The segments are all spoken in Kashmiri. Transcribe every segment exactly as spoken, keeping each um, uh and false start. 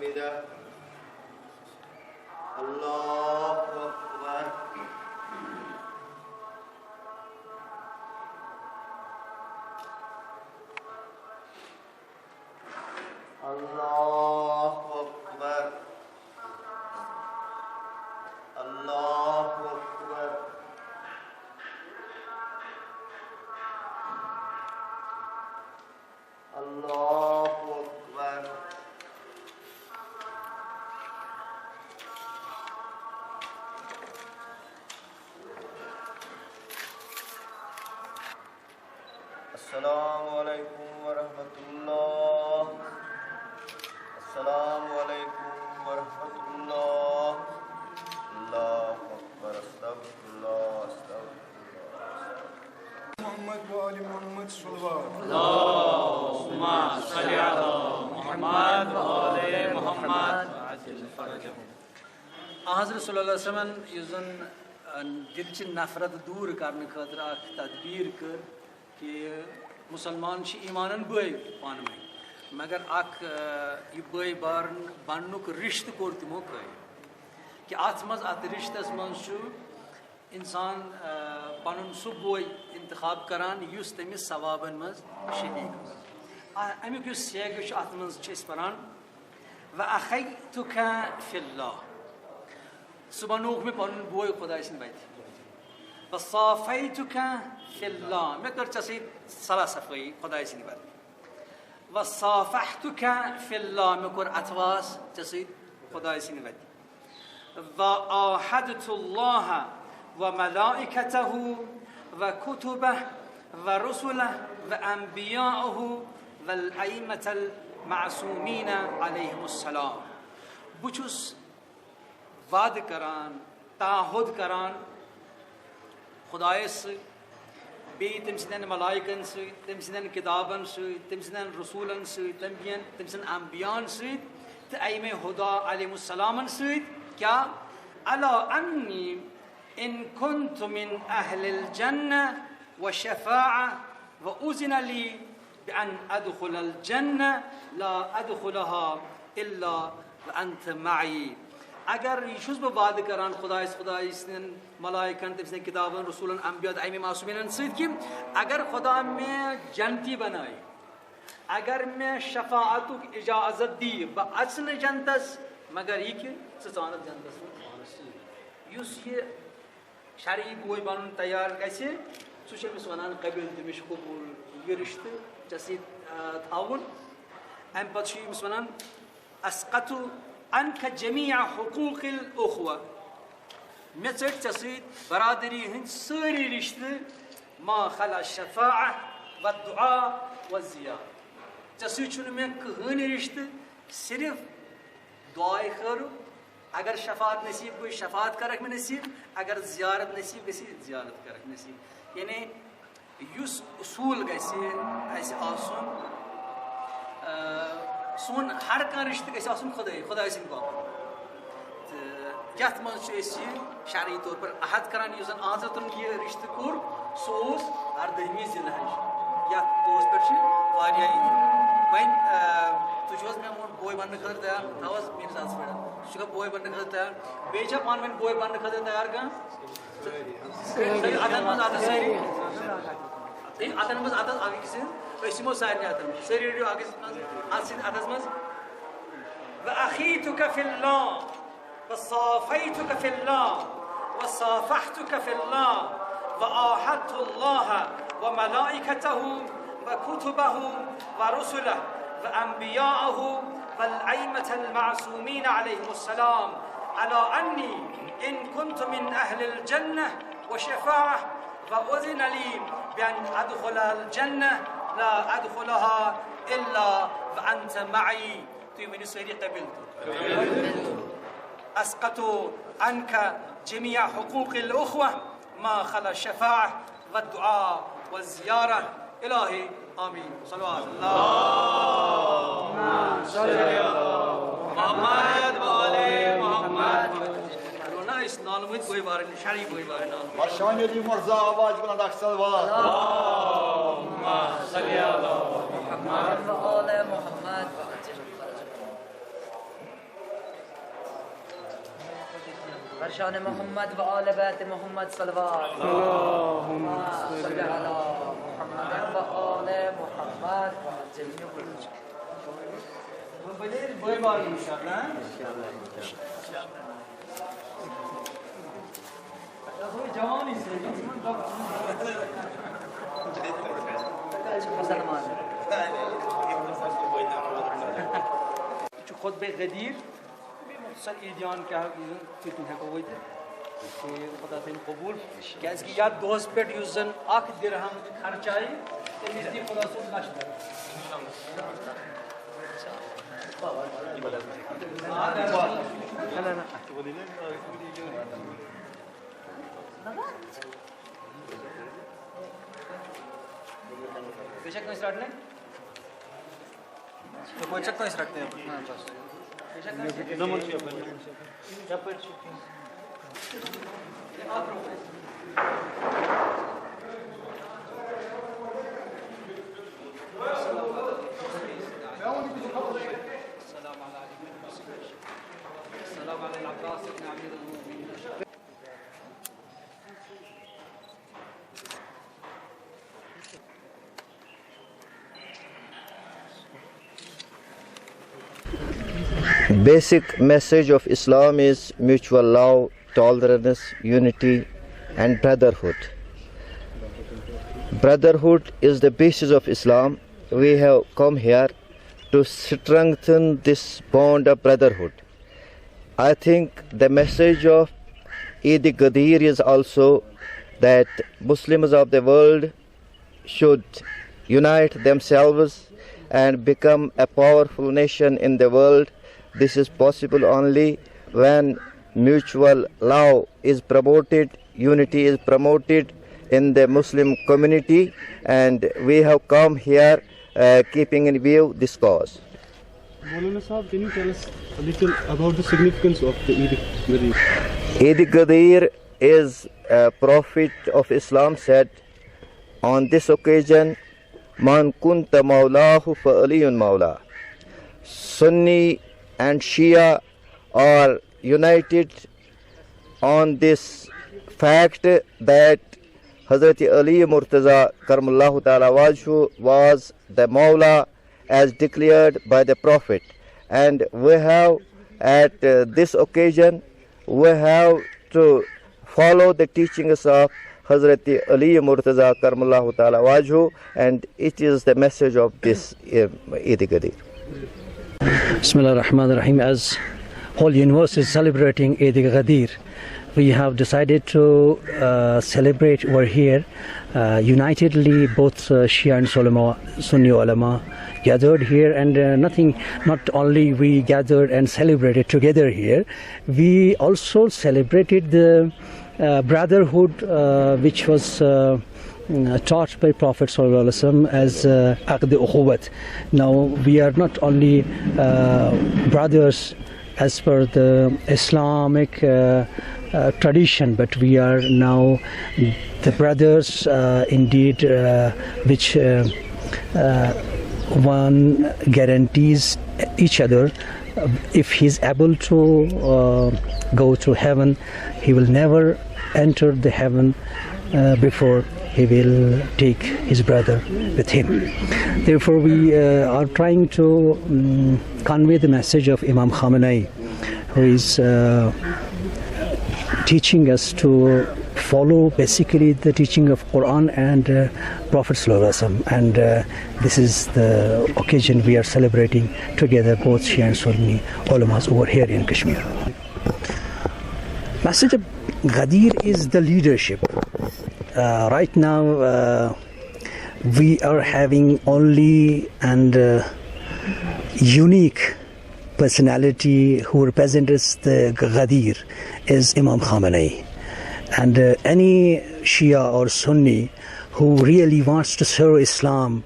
حميدا. الله أكبر. الله أكبر. الله أكبر. الله أكبر. السلام عليكم ورحمة الله. السلام عليكم ورحمة الله. الله أكبر. أستغفر الله، أستغفر الله. محمد وآل محمد صلوات. اللهم صل على محمد وآل محمد. عجل فرجهم. آ حضرت صلی اللہ علیہ وسلمن یُس زن، آ، دِلچہِ نفرت دوٗر کرنہٕ خٲطرٕ اکھ تدبیٖر کٔر کہِ مُسلمان چھِ ایٖمانن بٲے پانہٕ ؤنۍ، مگر اکھ، آ، یہِ بٲے بارن بننُک رِشتہٕ کوٚر تِمو قٲیِم، کہِ اتھ منٛز، اتھ رِشتس منٛز چھُ انسان، آ، پنُن سُہ بوے انتخاب کران یُس تٔمِس ثوابن منٛز شریٖک آسہِ۔ آ، امیُک یُس سیگ چھُ، اتھ منٛز چھِ أسۍ پران، "وأخيتك في الله"، سُہ بنووُکھ مےٚ پنُن بوے خۄداے سٕنٛدِ وتہِ۔ "وصافيتك في الله"، مےٚ کٔر ژےٚ سۭتۍ صلاح صفٲیی خۄداے سٕنٛدِ وتہِ۔ "وصافحتك في الله"، مےٚ کوٚر اتھواس ژےٚ سۭتۍ خۄداے سٕنٛدِ وتہِ۔ "وعاهدت الله وملائكته وكتبه ورسله وأنبياءه والأئمة المعصومين عليهم السلام"۔ بہٕ چھُس وعدٕ کران، تعہد کران خۄدایس سۭتۍ، بیٚیہِ تٔمۍ سٕنٛدٮ۪ن ملائکن سۭتۍ، تٔمۍ سٕنٛدٮ۪ن کتابن سۭتۍ، تٔمۍ سٕنٛدٮ۪ن رسولن سۭتۍ، تٔمۍ بین-، تٔمۍ سٕنٛدٮ۪ن انبیاءن سۭتۍ تہٕ ائمہ ہدی علیہم السلامن سۭتۍ۔ کیٛاہ؟ "على أني إن كنت من أهل الجنة والشفاعة وأذن لي بأن أدخل الجنة لا أدخلها إلا وأنت معي"۔ اگر، یہِ چھُس بہٕ وعدٕ کران خۄدایس، خۄدایہِ سٕنٛدٮ۪ن ملائکن، تٔمۍ سٕنٛدٮ۪ن کتابن، رسولن، انبیاء تہٕ ائمہ معصومینن سۭتۍ کہِ اگر خۄدا مےٚ جنتی بنایہِ، اگر مےٚ شفاعتُک اجازت دِیہِ، بہٕ اژٕ نہٕ جنتس، مگر یہِ کہِ ژٕ ژانکھ جنتس منٛز پانس سۭتۍ۔ یُس یہِ شرعی بوے بنُن تیار گژھِ، سُہ چھُ أمِس ونان، "قبیل تہٕ مےٚ چھُ قبول یہِ رشتہٕ ژےٚ سۭتۍ، آ، تھاوُن۔" امہِ پتہٕ چھُ أمِس ونان، "أسقط عنك جميع حقوق الأخوة"، مےٚ ژٔٹۍ ژےٚ سۭتۍ برادری ہٕنٛدۍ سٲری رشتہٕ، "ما خلا الشفاعة والدعاء والزيارة"، ژےٚ سۭتۍ چھُنہٕ مےٚ کٕہٕنۍ رشتہٕ، صرف دعائے خٲرُک۔ اگر شفاعت نصیب گوٚو، شفاعت کرکھ مےٚ نصیب، اگر زیارت نصیب گژھِ، زیارت کرکھ نصیب۔ یعنی یُس اصوٗل گژھِ اَسہِ آسُن، آ، سون ہر کانٛہہ رشتہٕ گژھِ آسُن خۄداے، خۄداے سٕنٛدِ باپتھ۔ تہٕ یَتھ منٛز چھِ أسۍ یہِ شرعی طور پر عہد کران، یُس زن آزتن یہِ رشتہٕ کوٚر، سُہ اوس اردٔہمہِ ذی الحج، یَتھ دۄہس پٮ۪ٹھ چھِ واریاہ عیٖد۔ وۄنۍ، آ، تُہۍ چھِو حظ مےٚ ووٚن بوے بننہٕ خٲطرٕ تیار؟ تھاو حظ میٲنِس اَتھس پٮ۪ٹھ۔ سُہ چھُکھا بوے بننہٕ خٲطرٕ تیار؟ بیٚیہِ چھا پانہٕ ؤنۍ بوے بننہٕ خٲطرٕ تیار کانٛہہ؟ سٲری۔ اَتھن منٛز اَتھس سٲری۔ ہے، اَتھن منٛز اَتھس اَکھ أکِس سٕنٛز۔ أسۍ یِمو سارنٕے اَتھن منٛز۔ سٲری رٔٹِو اَکھ أکِس منٛز، اَتھ سۭتۍ اَتھس منٛز۔ "وأخيتك في الله، وصافيتك في الله، وصافحتك في الله، وعاهدت الله وملائكته وكتبه ورسله وأنبياءه والأئمة المعصومين عليهم السلام، على أني إن كنت من أهل الجنة والشفاعة وأذن لي بأن أدخل الجنة لا أدخلها إلا وأنت معي". تُہۍ ؤنِو سٲری، "قبلت"۔ "أسقط عنك جميع حقوق الأخوة ما خلا الشفاعة والدعاء والزيارة". الٰہی آمین۔ صلوات۔ اللهم صل على محمد وآل محمد۔ کرو نا أسۍ نالمٕتۍ بٲے بارٕنۍ، شرعی بٲے بارٕنۍ نالمٕتۍ۔ مشان ییٚلہِ یہِ مرزا آواز چھِ وَنان، اَکھ سَلوات۔ اللهم صل على محمد وآل محمد۔ شان محمد و آل بیت محمد صلوات. اللهم صل علی محمد و آل محمد و عجل. یہِ چھُ خطبہ غدیر، بیٚیہِ مختصر عیٖدیان کیٛاہ یہِ زَن تِتھۍ ہٮ۪کو وٲتِتھ۔ تہٕ خۄدا تھٲیِن قبوٗل، کیٛازِکہِ یَتھ دۄہَس پٮ۪ٹھ یُس زَن اَکھ دِرہَم خرچایہِ، تٔمِس دی خۄدا صٲب لَچھ درہم۔ بیٚیہِ چھا کٲنٛسہِ رَٹنٕے؟ یَپٲرۍ چھا کٲنٛسہِ رَٹنٕے؟ نہ، بَس۔ بیٚیہِ چھا کٲنٛسہِ؟ نُمَن چھُ یَپٲرۍ، نُمَن چھُ یَپٲرۍ۔ یَپٲرۍ چھُ کینٛہہ۔ السلام علی العباس ابن امیر المؤمنین۔ Basic message of Islam is mutual love, tolerance, unity, and brotherhood. Brotherhood is the basis of Islam. We have come here to strengthen this bond of brotherhood. I think the message of Eid Gadir is also that Muslims of the world should unite themselves and become a powerful nation in the world. This is possible only when mutual love is promoted, unity is promoted in the Muslim community, and we have come here uh, keeping in view this cause. Maulana Sahab, can you tell us a little about the significance of the Eid Gadir? Eid Gadir is a prophet of Islam said on this occasion, من كنت مولاه فعلي مولاه. Sunni and Shia are united on this fact that Hazrat Ali Murtaza Karmallahu Ta'ala Wajhu was the Mawla as declared by the Prophet. And we have, at uh, this occasion, we have to follow the teachings of Hazrat Ali Murtaza Karmallahu Ta'ala Wajhu, and it is the message of this uh, Eid Gadir. Bismillah ar-Rahman ar-Rahim. As whole universe is celebrating Eid Gadir, we have decided to uh, celebrate over here uh, unitedly. Both uh, Shia and Sunni ulama gathered here, and uh, nothing, not only we gathered and celebrated together here, we also celebrated the uh, brotherhood uh, which was uh, mm, taught by Prophet sallallahu alaihi wasallam as uh, عقد أخوة. Now we are not only uh, brothers as per the Islamic uh, uh, tradition, but we are now the brothers uh, indeed, uh, which uh, uh, one guarantees each other. Uh, if he is able to uh, go to heaven, he will never enter the heaven uh, before he will take his brother with him. Therefore, we uh, are trying to um, convey the message of Imam Khamenei, who is uh, teaching us to follow basically the teaching of Quran and uh, Prophet sallallahu alaihi wasallam. And uh, this is the occasion we are celebrating together, both Shia and Sunni ulamas over here in Kashmir. Message of Ghadir is the leadership. Uh, right now, uh, we are having only and uh, unique personality who represents the Ghadir is Imam Khamenei. And uh, any Shia or Sunni who really wants to serve Islam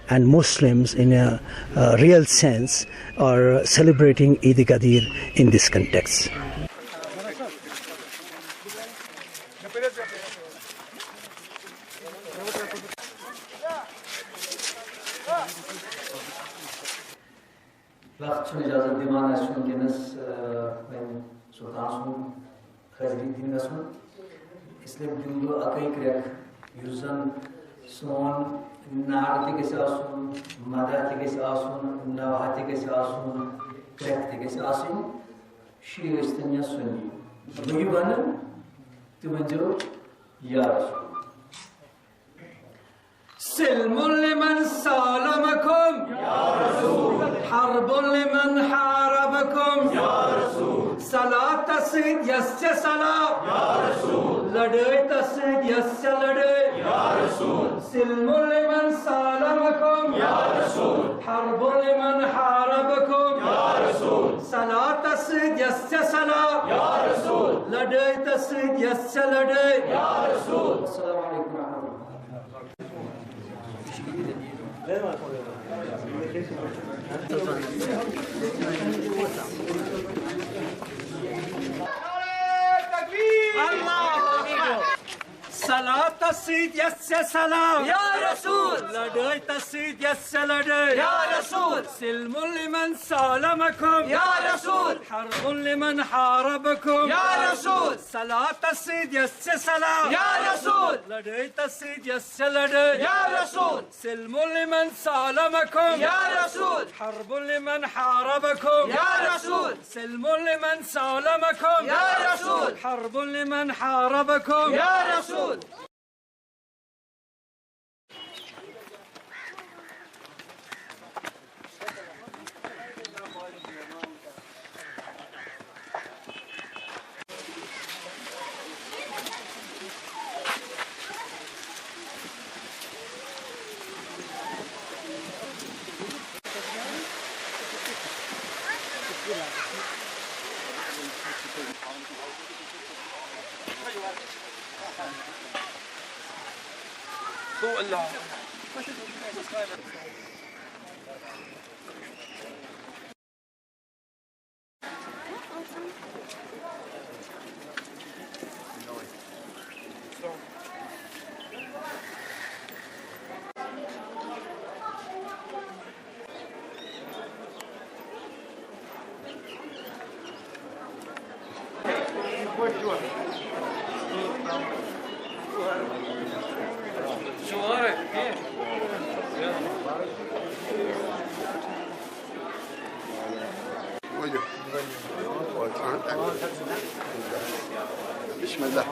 and Muslims in a uh, real sense are celebrating Eid Ghadir in this context. وقت چھُنہٕ اجازت دِوان اَسہِ وٕنکیٚنَس، آ، وۄنۍ سُلطان سُنٛد حاضری دِنہٕ گژھُن۔ اس لیے دِمہٕ بہٕ اَکٕے کرٛٮ۪کھ، یُس زَن سون نعرٕ تہِ گژھِ آسُن، مدح تہِ گژھِ آسُن، نوحہ تہِ گژھِ آسُن، کرٛٮ۪کھ تہِ گژھِ آسٕنۍ، شیعہ ٲسۍتن یا سُنی۔ بہٕ یہِ وَنہٕ، تُہۍ ؤنۍزیو یا رسول۔ سلم لمن سالمکم، یا رسول۔ حرب لمن حاربکم، یا رسول۔ صلاتس سۭتۍ یس ژےٚ صلاح، یا رسول۔ لڑٲے تس سۭتۍ یس ژےٚ لڑٲے، یا رسول۔ سلم لمن سالمکم، یا رسول۔ حرب لمن حاربکم، یا رسول۔ صلاتس سۭتۍ یس ژےٚ صلاح، یا رسول۔ لڑٲے تس سۭتۍ یس ژےٚ لڑٲے، یا رسول۔ السلام علیکم ورحمۃ اللہ۔ صلاتس سۭتۍ یس ژےٚ صلاح، یا رسول۔ لڑٲے تس سۭتۍ یس ژےٚ لڑٲے، یا رسول۔ سلم لمن سالمکم، یا رسول۔ حرب لمن حاربکم، یا رسول۔ صلاتس سۭتۍ یس ژےٚ صلاح، یا رسول۔ لڑٲے تس سۭتۍ یس ژےٚ لڑٲے، یا رسول۔ سلم لمن سالمکم، یا رسول۔ حرب لمن حاربکم، یا رسول۔ سلم لمن سالمکم، یا رسول۔ حرب لمن حاربکم، یا رسول۔ بسم الله.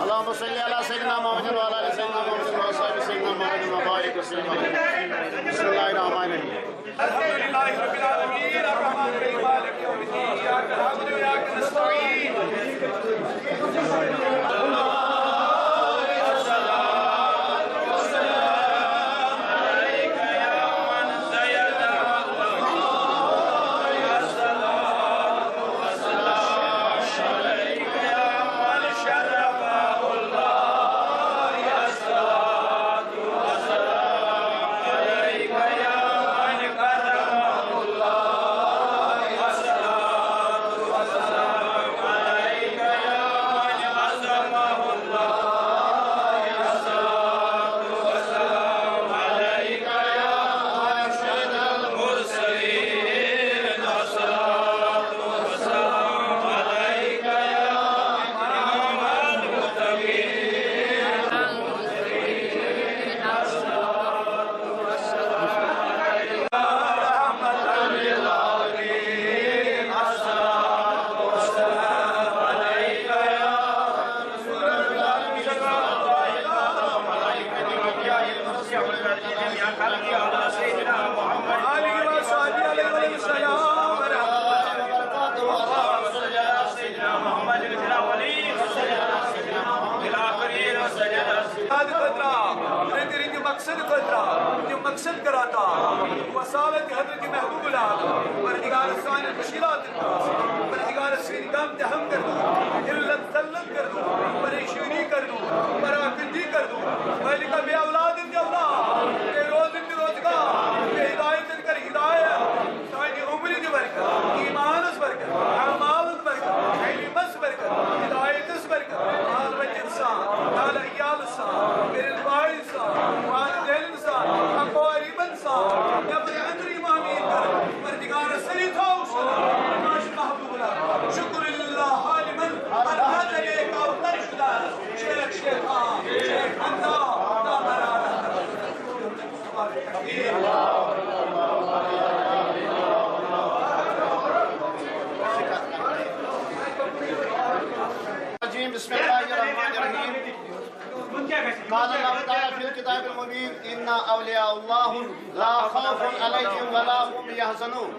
اللهم صل على سيدنا محمد وعلى آل سيدنا محمد وأصحاب سيدنا محمد وبارك وسلم عليه. بسم الله الرحمن الرحيم. الحمد لله رب العالمين، الرحمن الرحيم، مالك يوم الدين، إياك نعبد وإياك نستعين. مقصد خٲطرٕ آو، تِم مقصد کر عطا۔ وصالت حضرت محبوب العالم، پروردگار سانٮ۪ن مشکلاتن منٛز، پروردگار سٲنۍ غم تہِ ہم کر دور، ذلت ذلت کر دور، پریشانی کر دور، پراکندگی کر دور۔ مالکہ بے اولادن تہِ اولاد، بے روزن تہِ روزگار، بے ہدایتن کر ہدایت، سانہِ عمرِ تہِ برکت، ایمانس برکت، اعمالن برکت، علمس برکت، ہدایتس برکت، بال بچن سان، حال عیال سان، کٔرِن بایہِ سان، والدینن سان، اقاربن سان، نفر اندر امامی کر، پروردگار سری تھاو سلام، ماش محبوب اللہ، شکر للہ عالمن، اللہ نے کاو ترشدار، شیخ شیخان، شیخ حمزہ، دامران۔ الرجيم. بسم الله الرحمن الرحيم. قال الله تعالى في الكتاب المبين: إن أولياء الله لا خوف عليهم ولا هم يحزنون.